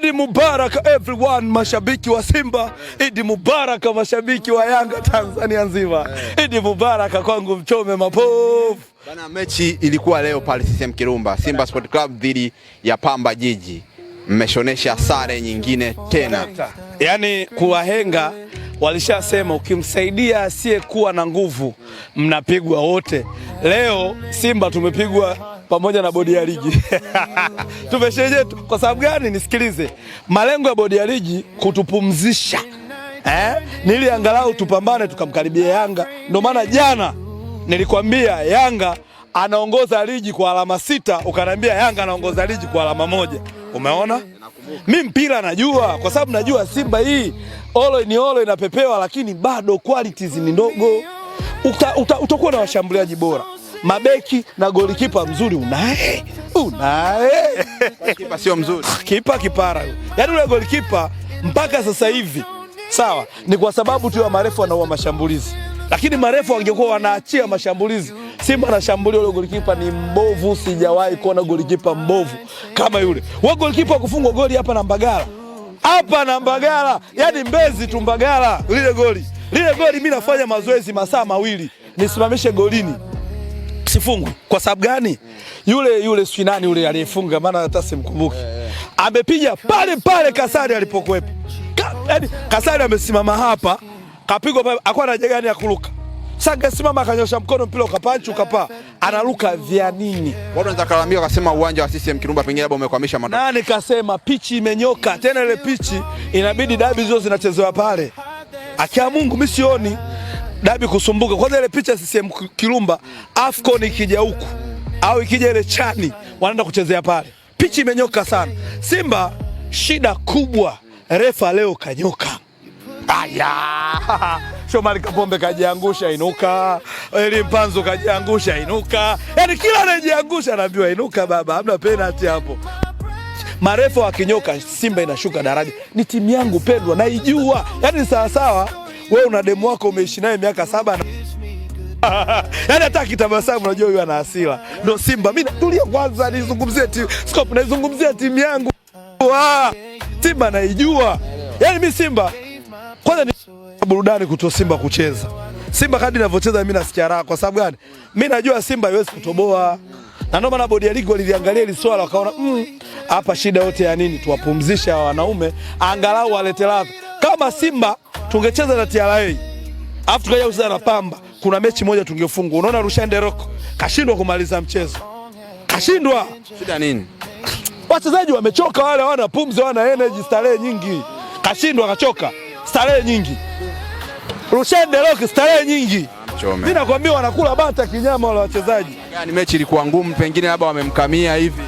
Idi Mubaraka everyone, mashabiki wa Simba. Idi Mubaraka mashabiki wa Yanga Tanzania nzima. Idi Mubaraka kwangu mchome mapofu. Bana, mechi ilikuwa leo pale CCM Kirumba, Simba Sport Club dhidi ya Pamba Jiji. Mmeshonesha sare nyingine tena. Yaani kuwahenga walishasema ukimsaidia asiyekuwa na nguvu mnapigwa wote. Leo Simba tumepigwa pamoja na bodi ya ligi tumesheje? Kwa sababu gani? Nisikilize, malengo ya bodi ya ligi kutupumzisha nili angalau tupambane tukamkaribia Yanga. Ndio maana jana nilikwambia Yanga anaongoza ligi kwa alama 6, ukaniambia Yanga anaongoza ligi kwa alama 1. Umeona? Mi mpira najua, kwa sababu najua Simba hii olo ni olo inapepewa, lakini bado qualities ni ndogo. Utakuwa na washambuliaji bora, mabeki na golikipa mzuri unaye, unaye. Kipa sio mzuri. Kipa kipara. Yaani ule golikipa mpaka sasa hivi sawa, ni kwa sababu tu ya marefu anaua mashambulizi, lakini marefu wangekuwa wanaachia mashambulizi, Simba anashambulia, ule golikipa ni mbovu. Sijawahi kuona golikipa mbovu kama yule. Wewe golikipa kufungwa goli hapa na Mbagala, hapa na Mbagala, yaani Mbezi tu Mbagala, lile goli, lile goli mimi nafanya mazoezi masaa 2 nisimamishe golini sifungwi. Kwa sababu gani? Yule yule si nani yule aliyefunga, maana hata simkumbuki, amepiga pale pale Kasari alipokuwepo. Yaani Kasari amesimama hapa, kapigwa pale, hakuwa na haja gani ya kuruka. Sasa angesimama akanyosha mkono, mpira ukapanchi ukapaa, anaruka vya nini? Watu wanaweza kulalamika wakasema uwanja wa CCM Kirumba pengine labda umekwamisha matokeo. Nani kasema pichi imenyoka? Tena ile pichi inabidi dabi zote zinachezewa pale. Akia Mungu mimi sioni dabi kusumbuka. Kwanza ile picha CCM Kirumba, Afcon ikija huku au ikija ile chani wanaenda kuchezea pale. Pichi imenyoka sana. Simba shida kubwa, refa leo kanyoka. Aya! Shomari Kapombe kajiangusha inuka, Eli Mpanzu kajiangusha inuka. Yaani kila anayejiangusha anaambiwa inuka baba, hamna penalty hapo. Marefa wakinyoka Simba inashuka daraja. Ni timu yangu pendwa, naijua. Yaani sawa sawa, wewe una demu wako umeishi naye miaka 7 na yaani hata akitabasamu unajua huyu ana hasira. Ndio Simba. Mimi natulia kwanza nizungumzie timu. Scope naizungumzia timu yangu. Simba naijua. Yaani mimi Simba kwanza ni burudani kuto Simba kucheza. Simba kadri inavyocheza mimi nasikia raha. Kwa sababu gani? Mimi najua Simba haiwezi kutoboa. Na ndio maana bodi ya ligi waliliangalia hili swala wakaona hapa shida yote ya nini, tuwapumzishe hawa wanaume angalau walete ladha. Kama Simba tungecheza na TRA alafu tukaja kucheza na Pamba, kuna mechi moja tungefungwa. Unaona Rushine Rock kashindwa kumaliza mchezo. Kashindwa. Shida nini? Wachezaji wamechoka wale, hawana pumzi, hawana energy, starehe nyingi. Kashindwa, kachoka. Starehe nyingi. Rushine Rock starehe nyingi. Mimi nakwambia wanakula bata kinyama wale wachezaji. Yaani mechi ilikuwa ngumu, pengine labda wamemkamia hivi.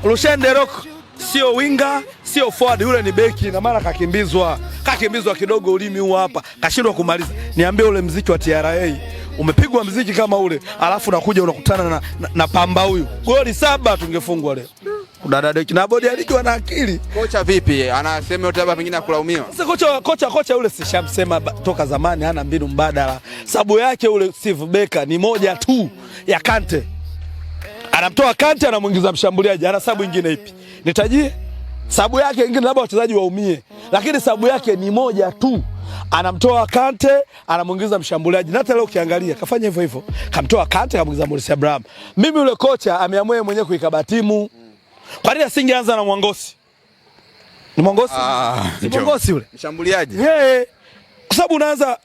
Rushine Rock sio winga, sio forward, yule ni beki na mara kakimbizwa. Kakimbizwa kidogo ulimi huu hapa, kashindwa kumaliza. Niambie ule mziki wa TRA umepigwa mziki kama ule, alafu unakuja unakutana na Pamba huyu. Goli 7 tungefungwa leo. Kudadadeki na bodi ya ligi wana akili. Kocha vipi? Anasema yote labda pengine akulaumiwa. Sasa kocha ule sishamsema toka zamani hana mbinu mbadala. Sababu yake ule Steve Becker ni moja tu ya Kante. Anamtoa Kante anamuingiza mshambuliaji. Ana sababu nyingine ipi? Nitajie? Sababu yake nyingine labda wachezaji waumie. Lakini sababu yake ni moja tu. Anamtoa Kante, anamuingiza mshambuliaji. Na hata leo ukiangalia kafanya hivyo hivyo. Kamtoa Kante, kamuingiza Morris Abraham. Mimi yule kocha ameamua yeye mwenyewe kuikaba timu. Kwa nini asingeanza na Mwangosi? Ni Mwangosi? Si Mwangosi yule. Mshambuliaji. Yeah. Kwa sababu unaanza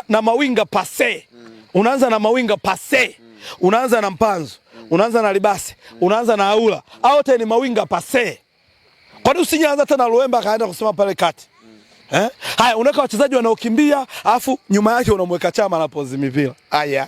na mawinga pase. Unaanza na mawinga pase. Unaanza na Mpanzu, unaanza na Libase, unaanza na Aula. Hao wote ni mawinga pase. Kwa nini usingeanza tena Luemba akaenda kusema pale kati? Haya, unaweka wachezaji wanaokimbia, alafu nyuma yake unamweka Chama anapozi mipira. Haya.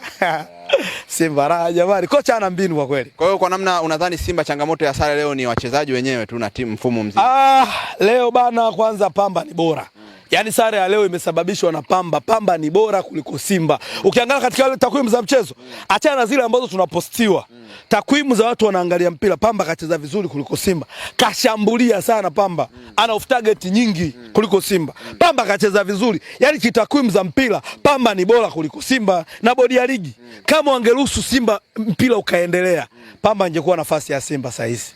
Simba raha jamani. Kocha ana mbinu kwa kweli. Kwa hiyo kwa namna unadhani Simba changamoto ya sare leo ni wachezaji wenyewe tu na timu mfumo mzima? Leo bana kwanza Pamba ni bora. Yaani sare ya leo imesababishwa na Pamba. Pamba ni bora kuliko Simba. Ukiangalia katika takwimu za mchezo, achana na zile ambazo tunapostiwa. Takwimu za watu wanaangalia mpira, Pamba kacheza vizuri kuliko Simba. Kashambulia sana Pamba. Ana off target nyingi kuliko Simba. Pamba kacheza vizuri. Yaani kitakwimu za mpira, Pamba ni bora kuliko Simba. Na bodi ya ligi, kama wangeruhusu Simba mpira ukaendelea, Pamba angekuwa nafasi ya Simba saa hizi.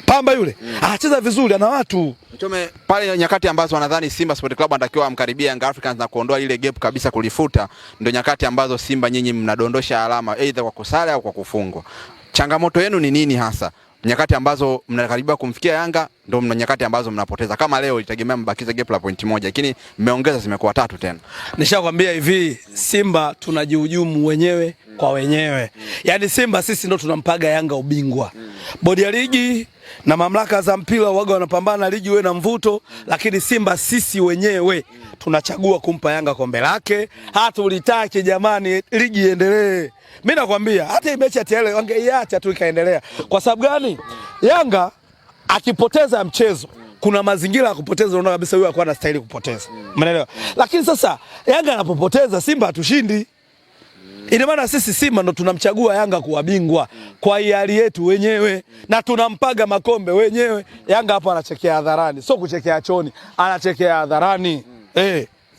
Pamba yule anacheza vizuri, ana watu. Mchome, pale nyakati ambazo wanadhani Simba Sport Club anatakiwa amkaribia Young Africans na kuondoa ile gap kabisa kulifuta, ndio nyakati ambazo Simba nyinyi mnadondosha alama aidha kwa kusale au kwa kufungwa. Changamoto yenu ni nini hasa? Nyakati ambazo mnakaribia kumfikia Yanga ndio mna nyakati ambazo mnapoteza. Kama leo ilitegemea mbakize gap la 1, lakini mmeongeza zimekuwa 3 tena. Nishakwambia hivi, Simba tunajihujumu wenyewe kwa wenyewe. Yaani Simba sisi ndo tunampaga Yanga ubingwa. Bodi ya ligi na mamlaka za mpira waga wanapambana ligi iwe na mvuto, lakini Simba sisi wenyewe tunachagua kumpa Yanga kombe lake. Hatulitaki jamani, ligi iendelee. Mimi nakwambia hata mechi ya TL wangeiacha tu ikaendelea. Kwa sababu gani? Yanga akipoteza mchezo kuna mazingira ya kupoteza, unaona kabisa huyu alikuwa anastahili kupoteza. Umeelewa? Lakini sasa Yanga anapopoteza Simba hatushindi. Ina maana sisi Simba ndo tunamchagua Yanga kuwa bingwa kwa hiari yetu wenyewe na tunampaga makombe wenyewe. Yanga hapo anachekea hadharani, sio kuchekea choni, anachekea hadharani.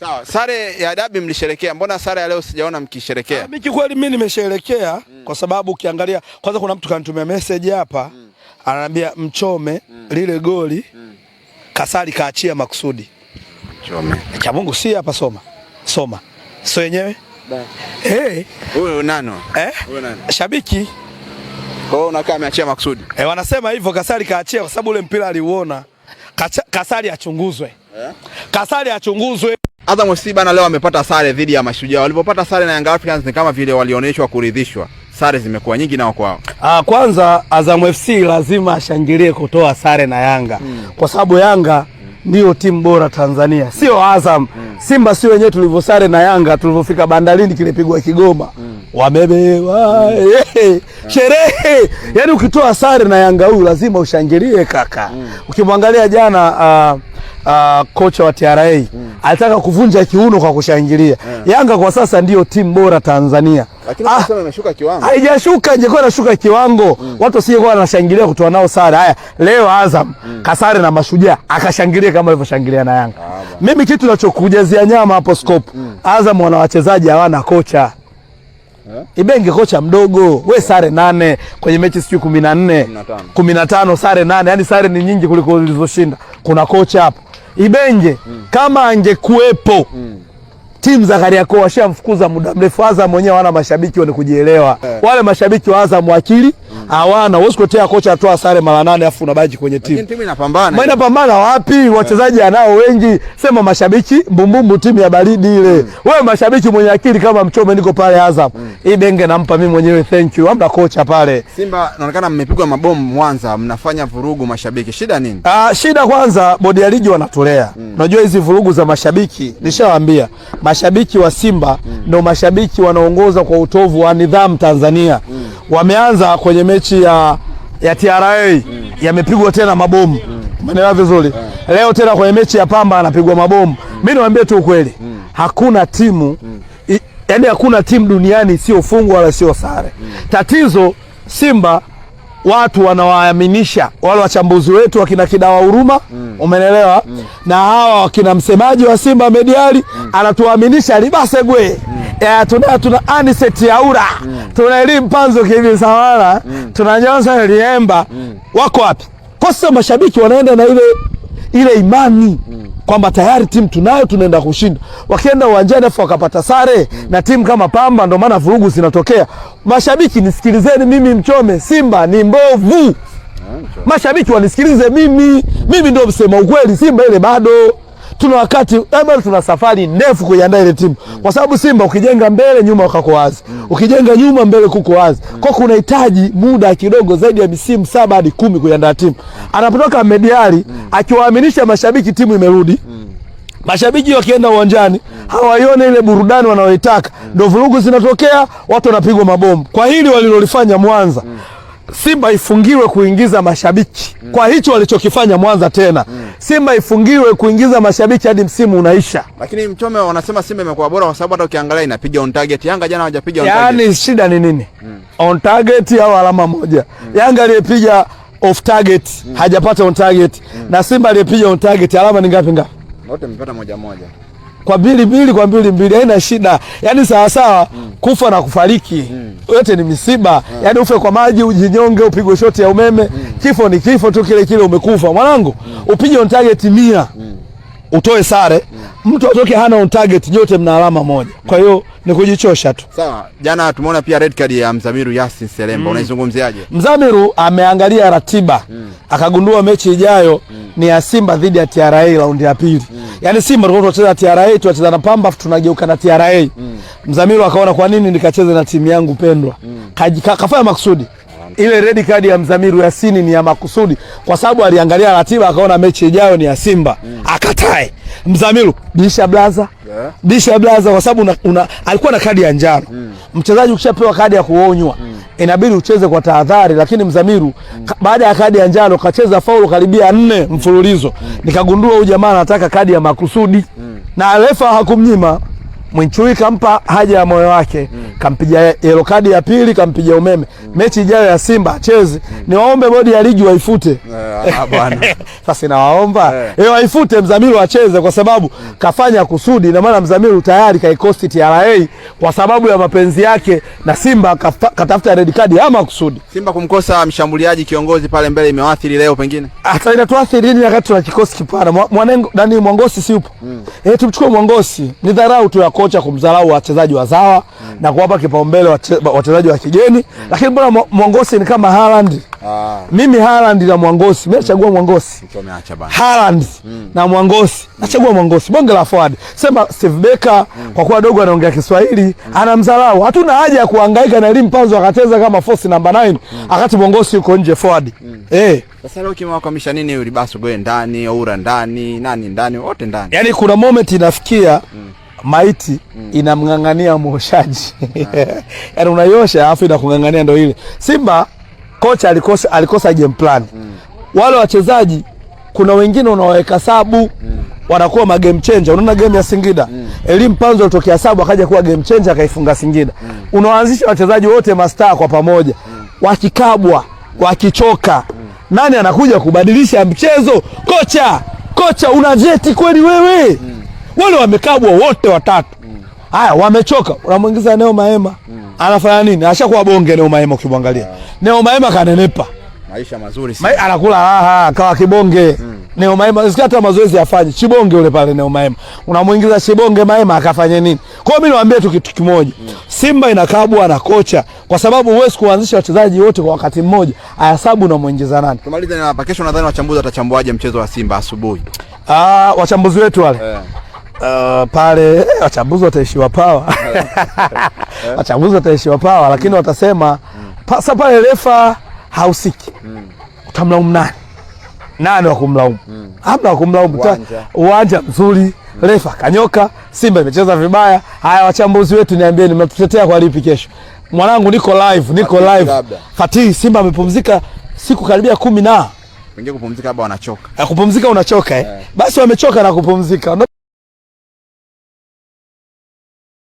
Sawa, sare ya dabi mlisherekea, mbona sare ya leo sijaona mkisherekea? Mimi kweli mimi nimesherekea kwa sababu ukiangalia kwanza kuna mtu kanitumia message hapa ananiambia Mchome lile goli Kasari kaachia makusudi. Mchome. Cha Mungu si hapa, soma. Soma. Sio yenyewe? Huyo nano? Huyo nani? Shabiki. Kwa hiyo unakaa ameachia makusudi. Wanasema hivyo Kasari kaachia kwa sababu ule mpira aliuona. Kasari achunguzwe. Kasari achunguzwe. Azam FC bana leo amepata sare dhidi ya Mashujaa. Walipopata sare na Young Africans ni kama vile walioneshwa kuridhishwa. Sare zimekuwa nyingi nao kwao. Kwanza Azam FC lazima ashangilie kutoa sare na Yanga. Kwa sababu Yanga ndio timu bora Tanzania, sio Azam. Simba sio wenyewe tulivyosare na Yanga, tulivyofika bandarini kilipigwa Kigoma. Wamebewa sherehe. Yaani ukitoa sare na Yanga huyu lazima ushangilie kaka. Ukimwangalia jana kocha wa TRA alitaka kuvunja kiuno kwa kushangilia. Yanga kwa sasa ndio timu bora Tanzania. Lakini unasema imeshuka kiwango. Haijashuka, ingekuwa inashuka kiwango watu wasingekuwa wanashangilia kutoa nao sare. Haya, leo Azam kasare na Mashujaa akashangilia kama alivyoshangilia na Yanga. Mimi kitu ninachokujazia nyama hapo scope. Azam wana wachezaji hawana kocha. Ibenge kocha mdogo, we sare 8 kwenye mechi sijui 14, 15 sare 8, yani sare ni nyingi kuliko zilizoshinda. Kuna kocha hapo. Ibenge kama angekuepo timu za Kariakoo washamfukuza muda mrefu. Azam wenyewe hawana mashabiki wenye kujielewa. Wale mashabiki wa Azam akili hawana. Huwezi kutetea kocha atoa sare mara 8 afu unabaki kwenye timu. Lakini timu inapambana. Inapambana wapi? Wachezaji anao wengi. Sema mashabiki mbumbumbu, timu ya baridi ile. Wewe mashabiki mwenye akili kama Mchome, niko pale Azam. Ibenge nampa mimi mwenyewe thank you. Hamna kocha pale. Simba inaonekana mmepigwa mabomu Mwanza, mnafanya vurugu mashabiki. Shida nini? Shida kwanza bodi ya ligi wanatolea. Unajua hizi vurugu za mashabiki, nishawaambia. Mashabiki wa Simba ndio mashabiki wanaongoza kwa utovu wa nidhamu Tanzania. Wameanza kwenye mechi ya TRA yamepigwa tena mabomu. Umeelewa vizuri? Leo tena kwenye mechi ya Pamba anapigwa mabomu. Mimi niwaambie tu ukweli. Hakuna timu yaani hakuna timu duniani isiyofungwa wala sio sare. Tatizo Simba watu wanawaaminisha wale wachambuzi wetu wakina Kidawa Huruma, umeelewa? Na hawa wakina msemaji wa Simba Mediali anatuaminisha Libasegwe. Tuna Aniset Yaura, tuna Elimu Panzo Kivi Sawala, tuna Johnson Liemba. Wako wapi? Kwa sasa mashabiki wanaenda na ile imani kwamba tayari timu tunayo, tunaenda kushinda. Wakienda uwanjani afu wakapata sare na timu kama Pamba, ndio maana vurugu zinatokea. Mashabiki nisikilizeni mimi Mchome, Simba ni mbovu. Mashabiki wanisikilize mimi. Mimi ndio msema ukweli, Simba ile bado tuna wakati, bado tuna safari ndefu kuiandaa ile timu. Kwa sababu Simba ukijenga mbele nyuma wako wazi. Ukijenga nyuma mbele kuko wazi. Kwa kunahitaji muda kidogo zaidi ya misimu 7 hadi 10 kuiandaa timu. Anapotoka Mediali akiwaaminisha mashabiki timu imerudi. Mashabiki wakienda uwanjani hawaione ile burudani wanayoitaka. Ndio vurugu zinatokea, watu wanapigwa mabomu. Kwa hili walilolifanya Mwanza, Simba ifungiwe kuingiza mashabiki. Kwa hicho walichokifanya Mwanza tena. Simba ifungiwe kuingiza mashabiki hadi msimu unaisha. Lakini Mchome wanasema Simba imekuwa bora kwa sababu hata ukiangalia inapiga on target. Yanga jana hawajapiga on target. Yaani shida ni nini? On target au alama moja. Yanga aliyepiga off target hajapata on target. Na Simba aliyepiga on target alama ni ngapi ngapi? Wote mmepata 1-1. Kwa 2-2 kwa 2-2 haina shida. Yaani sawa sawa kufa na kufariki yote ni misiba. Yaani ufe kwa maji, ujinyonge, upigwe shoti ya umeme. Kifo ni kifo tu kile kile, umekufa. Mwanangu, upige on target 100. Utoe sare. Mtu atoke hana on target, nyote mna alama moja. Kwa hiyo ni kujichosha tu. Sawa. Jana tumeona pia red card ya Mzamiru Yasin Selemba. Unaizungumziaje? Mzamiru ameangalia ratiba akagundua mechi ijayo ni ya Simba dhidi ya TRA raundi ya pili. Yaani Simba tulikuwa tunacheza TRA, tunacheza na Pamba, tunageuka na TRA. Mzamiru akaona kwa nini nikacheze na timu yangu pendwa. Kafanya makusudi. Ile red card ya Mzamiru Yasini ni ya makusudi kwa sababu aliangalia ratiba akaona mechi ijayo ni ya Simba. Akatae. Mzamiru bisha blaza. Bisha blaza kwa sababu alikuwa na kadi ya njano. Mchezaji ukishapewa kadi ya kuonywa inabidi ucheze kwa tahadhari, lakini Mzamiru baada ya kadi ya njano kacheza faulu karibia 4 mfululizo. Nikagundua huyu jamaa anataka kadi ya makusudi. Na refa hakumnyima. Mwinchui kampa haja ya moyo wake, kampiga yellow kadi ya pili, kampiga umeme. Mechi ijayo ya Simba acheze. Niwaombe bodi ya ligi waifute. Bwana. Sasa nawaomba waifute, Mzamiru acheze kwa sababu kafanya kusudi. Na maana Mzamiru tayari kaikosti TRA kwa sababu ya mapenzi yake na Simba, katafuta red card ya makusudi. Simba kumkosa mshambuliaji kiongozi pale mbele imewaathiri leo pengine? Hata inatuathiri nini wakati tuna kikosi kipana? Mwanengo nani Mwangosi si yupo? Tumchukue Mwangosi. Ni dharau tu ya kocha kumdharau wachezaji wazawa na kuwapa kipaumbele wachezaji wa kigeni. Lakini mbona Mwangosi ni kama Haaland? Mimi Haaland na Mwangosi, mimi nachagua Mwangosi. Haaland na Mwangosi, nachagua Mwangosi. Bonge la forward. Sema Steve Barker kwa kuwa dogo anaongea Kiswahili, anamdharau. Hatuna haja ya kuhangaika na Elim Panzo akacheza kama force number 9 akati Mwangosi yuko nje forward. Sasa leo kimewakwamisha nini yule Libaso goe ndani, Oura ndani, nani ndani, wote ndani. Yaani kuna moment inafikia maiti inamng'ang'ania mwoshaji. Yaani unaiosha alafu inakung'ang'ania, ndio ile. Simba kocha alikosa game plan. Wale wachezaji kuna wengine unawaweka sabu wanakuwa ma game changer. Unaona game ya Singida. Elim Panzo alitokea sabu akaja kuwa game changer akaifunga Singida. Unawaanzisha wachezaji wote mastaa kwa pamoja. Wakikabwa, wakichoka. Nani anakuja kubadilisha mchezo? Kocha. Kocha una vyeti kweli wewe? Wale wamekabwa wote watatu. Haya wamechoka, unamuingiza Neo Maema. Anafanya nini? Ashakuwa bonge Neo Maema ukimwangalia. Neo Maema kanenepa. Maisha mazuri sana. Anakula raha kawa kibonge. Neo Maema sikia hata mazoezi afanye. Chibonge ule pale Neo Maema. Unamuingiza Chibonge Maema akafanye nini? Kwa hiyo mimi niwaambie tu kitu kimoja. Simba inakabwa na kocha kwa sababu huwezi kuanzisha wachezaji wote kwa wakati mmoja. Ayasabu unamuingiza nani? Tumalize na hapa. Kesho nadhani wachambuzi watachambuaje mchezo wa Simba asubuhi? Wachambuzi wetu wale. Pale wachambuzi wataishiwa pawa. Wachambuzi wataishiwa pawa, lakini watasema sasa pale refa hausiki. Utamlaumu nani? Nani wa kumlaumu? Hamna wa kumlaumu. Uwanja mzuri, refa kanyoka, Simba imecheza vibaya. Haya wachambuzi wetu niambieni mnatutetea kwa lipi kesho? Mwanangu niko live, niko live. Fatih, Simba amepumzika siku karibia 10 na wengine kupumzika labda wanachoka. Kupumzika unachoka Basi wamechoka na kupumzika.